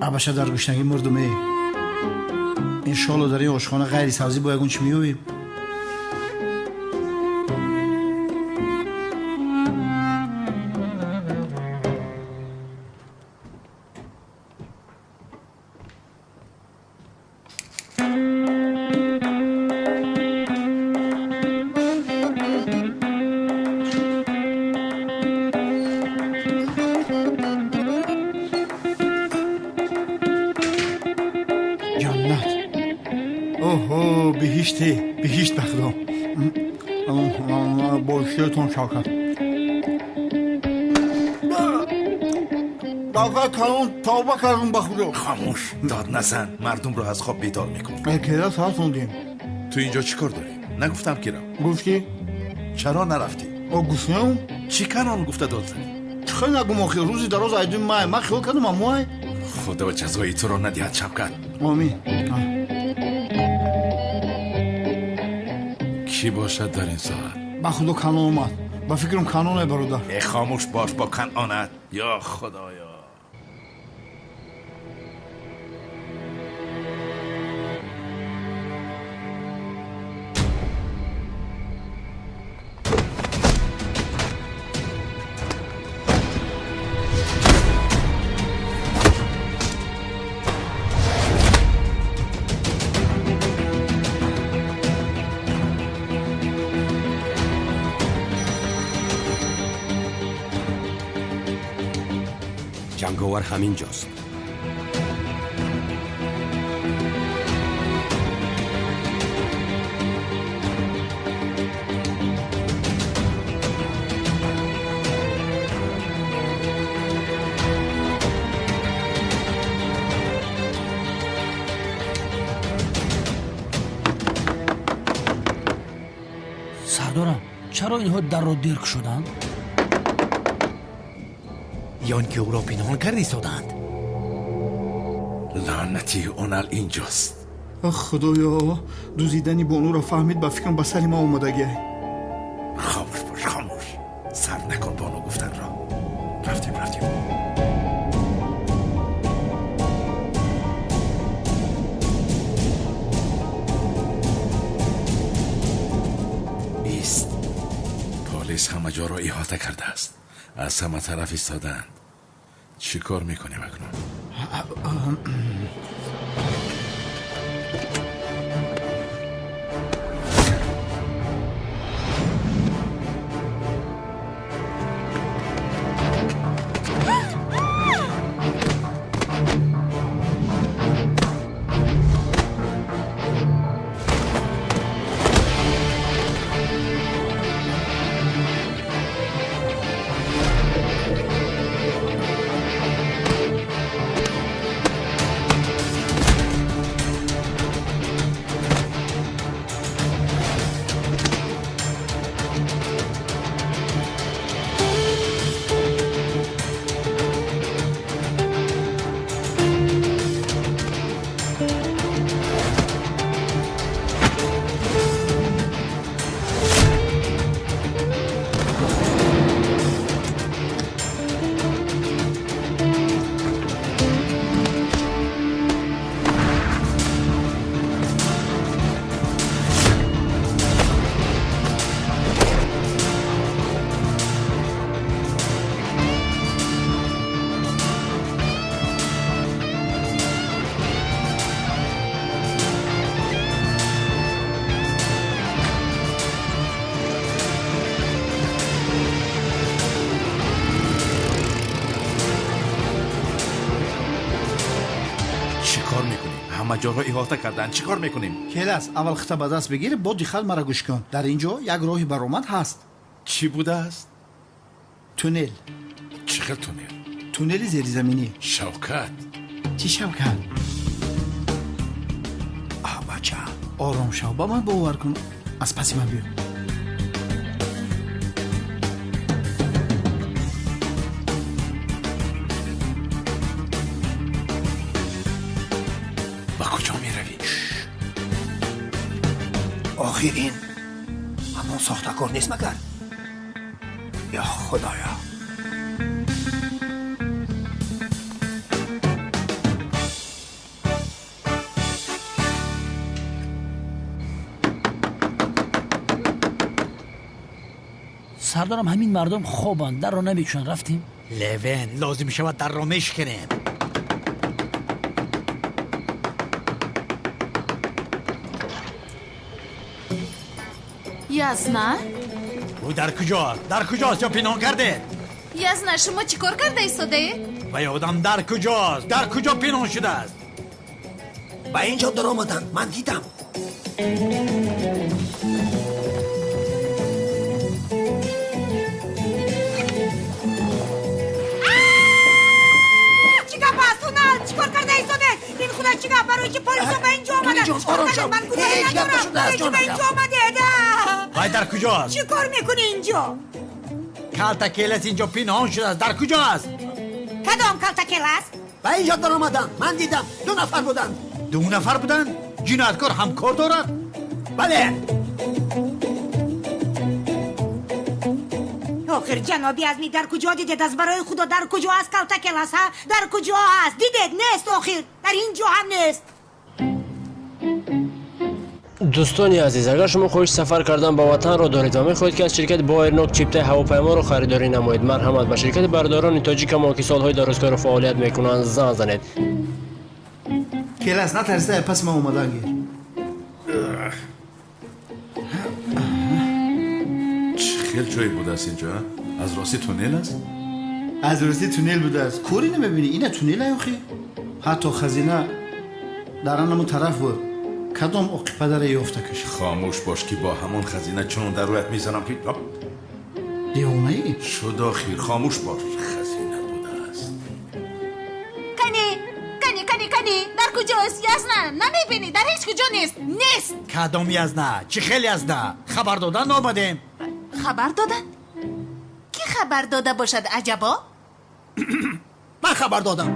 Абаша дар гушнагӣ мурдуме. Иншоалло дар ин ошхона ғайри сабзӣ бо ягон чӣ меёбем. Биҳишт ба худо. Бо ширтон шакар. Давра калон тавба кардум ба худо. Хомӯш, дод назан, мардумро аз хоб бедор мекунӣ. Кера сар сондем. Ту инҷо чӣ кор дорӣ? Нагуфтам ки рав. Гуфтӣ? Чаро нарафтӣ? О, гуфтам. Чӣ канон гуфта дод задӣ? Чӣ хел нагум охир, рӯзи дароз айдуми май. Ман хиёл кардум амуай. Худо ҷазои туро надиҳад, Шавкат. Омин. Кӣ бошад дар ин соат? Ба худо Канон омад. Ба фикрам Каноне, бародар. Э, хомӯш бош бо Канонат. Ё худоё. Ҷанговар ҳамин ҷост. Сардорам, чаро инҳо дарро дер кушоданд? Ё ин ки ӯро пинҳон карда истоданд. Лаънати онал инҷост. Худоё, дузидани бонуро фаҳмид, ба фикрам ба сари ман омодагӣ. Хомӯш бош, хомӯш. Сар накун бону гуфтанро. Рафтем, рафтем. Ист. Полис ҳама ҷоро иҳота кардааст. Аз ҳама тараф истодаанд. Чӣ кор мекунем акнун? Ҷоро иҳота карданд. Чӣ кор мекунем? Келас, аввал хита ба даст бигир, бо диққат мара гӯш кун. Дар ин ҷо як роҳи баромад ҳаст. Чӣ будааст? Туннел. Чӣ хел туннел? Туннели зеризаминӣ. Шавкат. Чӣ Шавкат? А, бача, ором шав, ба ман бовар кун. Аз паси ман биё. Охир ин ҳамон сохтакор нест магар? Ё Худоё! Сардарам, ҳамин мардум хобанд, дарро намекушанд. Рафтем? Левен, лозим мешавад дарро мешканем. Язна? Ӯ дар куҷост? Дар куҷост? Ё пинҳон кардед? Язна, шумо чӣ кор карда истодаед? Вай одам дар куҷост? Дар куҷо пинҳон шудааст? Ба ин ҷо даромаданд, ман дидам. Чӣ гап аст? Унал чӣ кор карда истодед? Ин худо чӣ гап? Барои чӣ полисо ба ин ҷо омаданд? Ором шав. Ман гуноҳе надорам. Барои чӣ ба ин ҷо омадед? Вай дар куҷост? Чӣ кор мекунӣ инҷо? Калтакелас инҷо пинҳон шудааст. Дар куҷост? Кадом калтакелас? Ба ин ҷо даромаданд, ман дидам. Ду нафар буданд. Ду нафар буданд? Ҷинояткор ҳамкор дорад? Бале. Охир ҷаноби Азмӣ, дар куҷо дидед? Аз барои худо дар куҷо аст калтакелас? Ҳа, дар куҷо аст? Дидед? Нест. Охир дар ин ҷо ҳам нест. Дӯстони азиз, агар шумо хоҳиши сафар кардан ба ватанро доред ва мехоҳед, ки аз ширкати Боэрнок чиптаи ҳавопайморо харидорӣ намоед, марҳамат ба ширкати бародарони тоҷикамон, ки солҳои дарозкору фаъолият мекунанд, занг занед. Келас, натарсида, паси ман омадан гир. Чӣ хел ҷое будааст инҷо? Аз рости туннел аст? Аз рости туннел будааст. Кори намебинӣ? Ина туннел охи. Ҳатто хазина дар анамун тараф буд. Кадом оқи падара ёфта кашид? Хомӯш бош, ки бо ҳамон хазина чунон дар рӯят мезанам, ки девонаӣ шуд. Охир хомӯш бош, хазина будааст. Кани, кани, кани, кани, дар куҷост Язна? Намебинӣ? Дар ҳеҷ куҷо нест. Нест. Кадом Язна? Чӣ хел Язна? Хабар додан омадем. Хабар додан? Кӣ хабар дода бошад аҷабо? Ман хабар додам.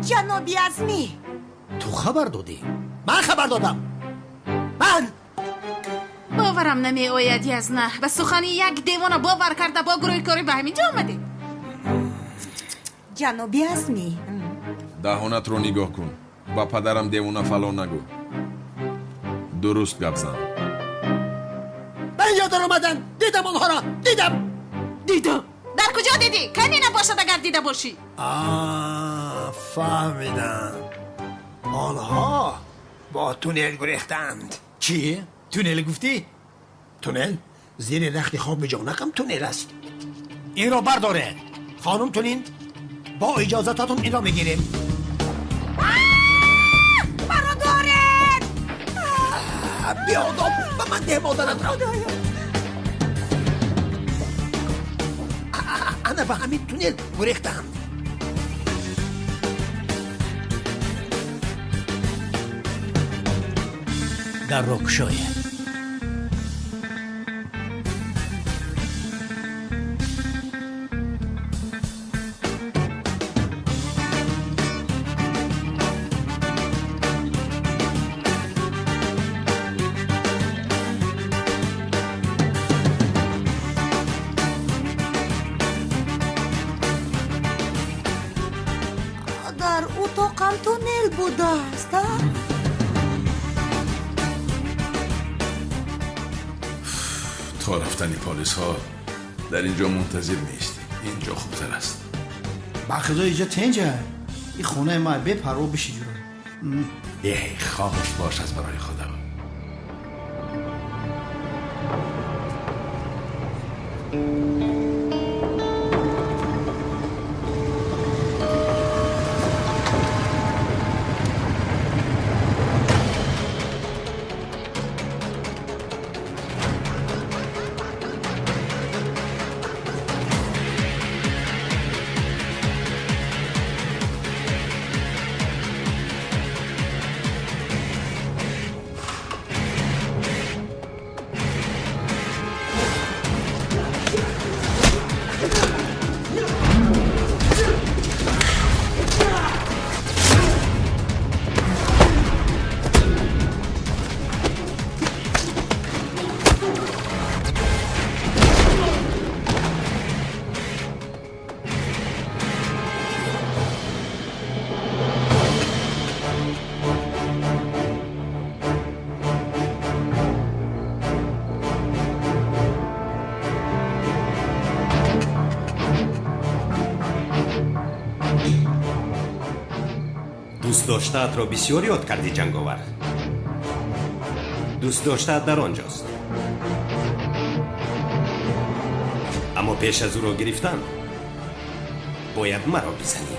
Ҷаноби Азмӣ, ту хабар додӣ? Ман хабар додам. Ман боварам намеояд, Язна. Ба сухани як девона бовар карда бо гурӯҳи корӣ ба ҳамин ҷо омадед. Ҷаноби Азмӣ, даҳонатро нигоҳ кун. Ба падарам девона фалон нагӯ. Дуруст гап зан. Ба инҷо даромаданд. Дидам онҳоро. Дидам. Дидам. Дар куҷо дидӣ? Кани набошад агар дида бошӣ. Фаҳмидам. Онҳо бо туннел гурехтанд. Чӣ? Туннел гуфтӣ? Туннел? Зери рахти хоби ҷонакам туннел аст. Инро бардоред. Хонум Тулин, бо иҷозататон инро мегирем. Маро доред! Биодоб, ба ман деҳ модаратро. Ана ба ҳамин туннел гурехтаанд. Дарро кушоед. Дар утоқам туннел будааст, а? То рафтани полисҳо дар инҷо мунтазир меистем. Инҷо хубтар аст. Ба худо инҷо тенҷа. Ин хонаи ма бепарво биши ҷура. Эй, хомӯш бош аз барои худо. Дӯстдоштаатро бисёр ёд кардӣ, Ҷанговар. Дӯстдоштаат дар он ҷост. Аммо пеш аз ӯро гирифтан бояд маро бизанӣ.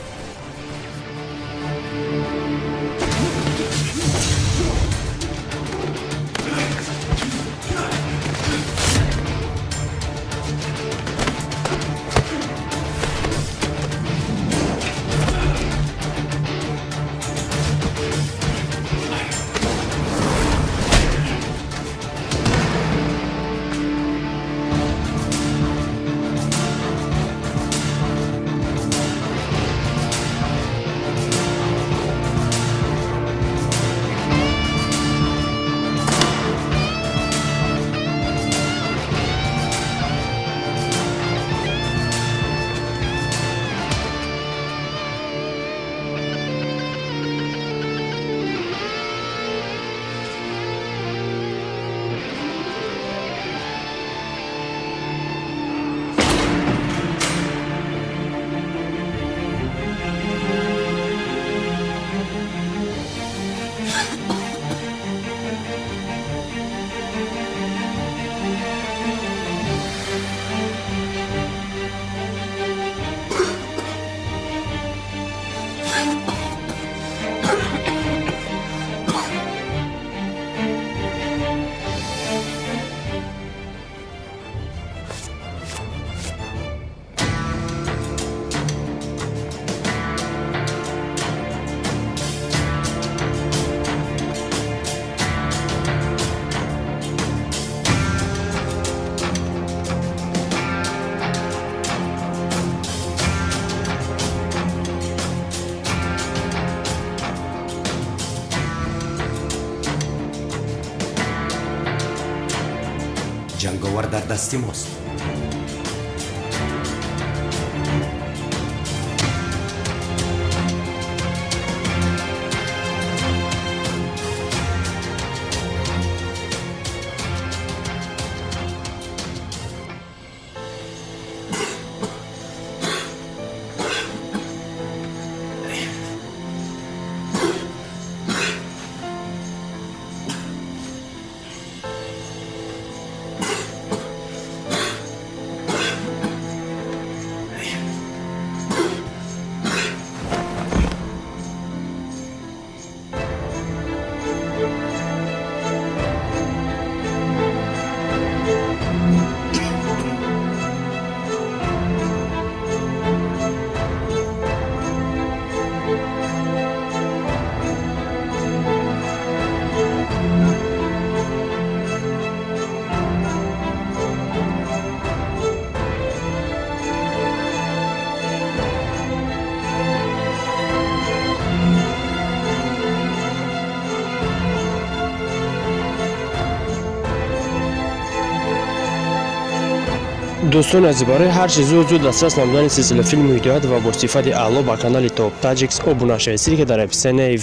Ҷанговар дар дасти мост. Дӯстони азиз, барои ҳар чи зуд зуд дастрас намудани силсила филми ҳидоят ва бо сифати аъло ба канали Топ Таҷикс обуна шавед. Ссылка дар описанияи.